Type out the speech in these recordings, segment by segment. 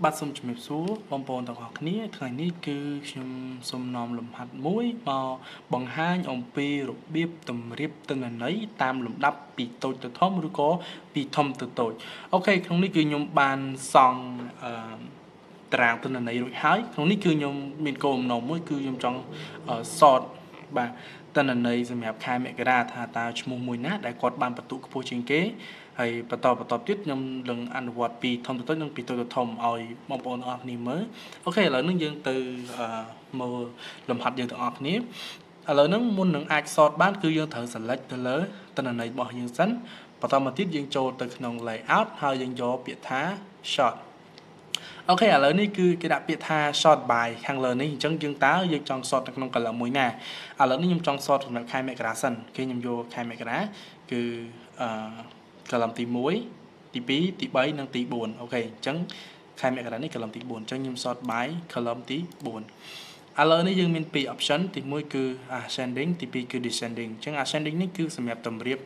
បាទសូមជំរាបសួរបងប្អូនទាំងអស់គ្នាថ្ងៃនេះគឺខ្ញុំសូមនាំលំហាត់មួយមកបង្ហាញអំពីរបៀបតម្រៀបទិន្នន័យតាមលំដាប់ពីតូចទៅធំឬក៏ពីធំទៅតូច។ OK ក្នុងនេះគឺខ្ញុំបានសង់អឺតារាងទិន្នន័យរួចហើយក្នុងនេះគឺខ្ញុំមានគោលបំណងមួយគឺខ្ញុំចង់ sort បាទទិន្នន័យសម្រាប់ខែមករាថាតើឈ្មោះមួយណាដែលគាត់បានពិន្ទុខ្ពស់ជាងគេហើយបន្តបន្តទៀតខ្ញុំនឹងអនុវត្តពីធំទៅតូចនិងពីតូចទៅធំឲ្យបងប្អូនទាំងអស់គ្នាមើល។ OK ឥឡូវនេះយើងទៅមើលលំហាត់យើងទាំងអស់គ្នាឥឡូវហ្នឹងមុននឹងអាច sort បានគឺយើងត្រូវ select ទៅលើទិន្នន័យរបស់យើងសិនបន្តមកទៀតយើងចូលទៅក្នុង layout ហើយយើងយកពាក្យថា sort។ OK ឥឡូវនេះគឺគេដាក់ពាក្យថា sort by ខាងលើនេះអញ្ចឹងយើងតើយើងចង់ sort នៅក្នុង column មួយណាឥឡូវនេះខ្ញុំចង់ sort សម្រាប់ខែមករាសិនគេខ្ញុំយកខែមករាគឺអឺ column ទី1ទី2ទី3និងទី4 OK អញ្ចឹងខែមករានេះ column ទី4អញ្ចឹងខ្ញុំ sort by column ទី4ឥឡូវនេះយើងមានពីរ option ទី1គឺ ascending ទី2គឺ descending។ អញ្ចឹង ascending នេះគឺសម្រាប់តម្រៀប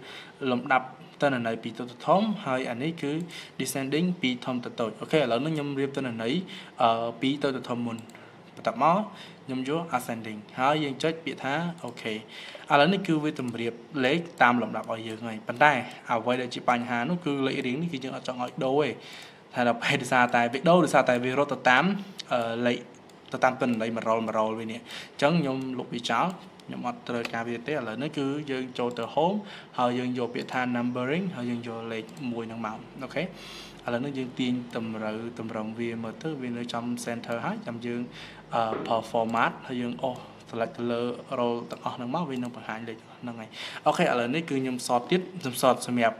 លំដាប់ទិន្នន័យពីតូចទៅធំហើយអានេះគឺ descending ពីធំទៅតូច។ OK ឥឡូវនេះខ្ញុំរៀបទិន្នន័យពីតូចទៅធំមុនបន្ទាប់មកខ្ញុំយក ascending ហើយយើងចុចពាក្យថា OK ឥឡូវនេះគឺវាតម្រៀបលេខតាមលំដាប់ឲ្យយើងហើយប៉ុន្តែអ្វីដែលជាបញ្ហានោះគឺលេខរៀងនេះគឺយើងអត់ចង់ឲ្យដូរទេថាដល់ពេលដោយសារតែវាដូរដោយសារតែវារត់ទៅតាមលេខទៅតាមទិន្នន័យ100 100វិញនេះអញ្ចឹងខ្ញុំលុបវាចោលខ្ញុំអត់ត្រូវការវាទេឥឡូវនេះគឺយើងចូលទៅ home ហើយយើងយកពាក្យថា numbering ហើយយើងយកលេខ1ហ្នឹងមក OK ឥឡូវនេះយើងទាញតម្រូវតម្រឹងវាមើលទៅវានៅចំ center ហើយចាំយើង format ហើយយើងអូស select ទៅលើ row ទាំងអស់ហ្នឹងមកវានឹងបង្ហាញលេខហ្នឹងហើយ OK ឥឡូវនេះគឺខ្ញុំ sort ទៀតខ្ញុំ sort សម្រាប់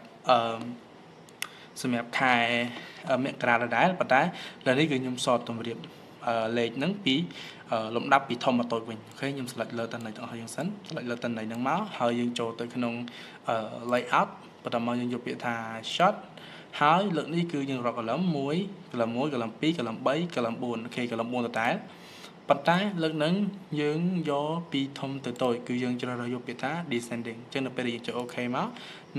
ខែមករាដដែលប៉ុន្តែលើនេះគឺខ្ញុំ sort តម្រៀបលេខហ្នឹងពីលំដាប់ពីធំមកតូចវិញ។ OK ខ្ញុំ select លើតន័យទាំងអស់យើងសិន select លើតន័យហ្នឹងមកហើយយើងចូលទៅក្នុង layout បន្ទាប់មកយើងយកពាក្យថា sort ហើយលើកនេះគឺយើងរក column 1 column 1 column 2 column 3 column 4 OK column 4ដដែលប៉ុន្តែលើកហ្នឹងយើងយកពីធំទៅតូចគឺយើងជ្រើសរើសយកពាក្យថា descending។ អញ្ចឹងនៅពេលដែលយើងចុច OK មក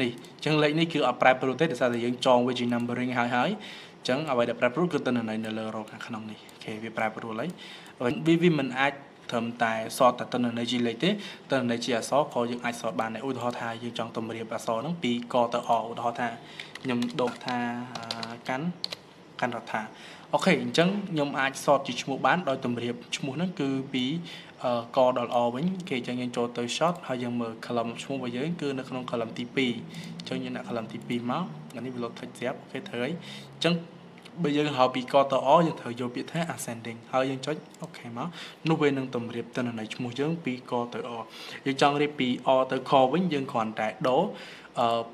នេះអញ្ចឹងលេខនេះគឺអត់ប្រែប្រួលទេដោយសារតែយើងចងវាជា numbering ហើយហើយអញ្ចឹងអ្វីដែលប្រែប្រួលគឺទិន្នន័យនៅលើ row ខាងក្នុងនេះ OK វាប្រែប្រួលហើយវាមិនអាចត្រឹមតែ sort តែទិន្នន័យជាលេខទេទិន្នន័យជាអក្សរក៏យើងអាច sort បានដែរឧទាហរណ៍ថាយើងចង់តម្រៀបអក្សរហ្នឹងពីកទៅអឧទាហរណ៍ថាខ្ញុំដូកថាកាន់កាន់រដ្ឋា OK អញ្ចឹងខ្ញុំអាច sort ជាឈ្មោះបានដោយតម្រៀបឈ្មោះហ្នឹងគឺពីកដល់អវិញគេអញ្ចឹងយើងចូលទៅ sort ហើយយើងមើល column ឈ្មោះរបស់យើងគឺនៅក្នុង column ទី2អញ្ចឹងយើងដាក់ column ទី2មកអានេះវា load text ស្រាប់ OK ត្រូវហើយអញ្ចឹងបើយើងហៅពីកទៅអយើងត្រូវយកពាក្យថា ascending ហើយយើងចុច OK មកនោះវានឹងតម្រៀបទិន្នន័យឈ្មោះយើងពីកទៅអយើងចង់រៀបពីអទៅខវិញយើងគ្រាន់តែដូរ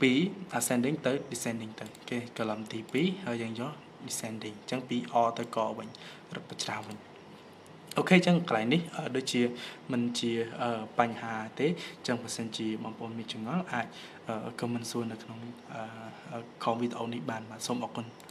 ពី ascending ទៅ descending ទៅគេ column ទី2ហើយយើងយក descending អញ្ចឹងពីអទៅកវិញរត់ប្រច្រាស់វិញ។ OK អញ្ចឹងកន្លែងនេះដូចជាមិនជាបញ្ហាទេអញ្ចឹងបើសិនជាបងប្អូនមានចម្ងល់អាច comment សួរនៅក្នុងខវីដេអូនេះបានបាទសូមអរគុណ។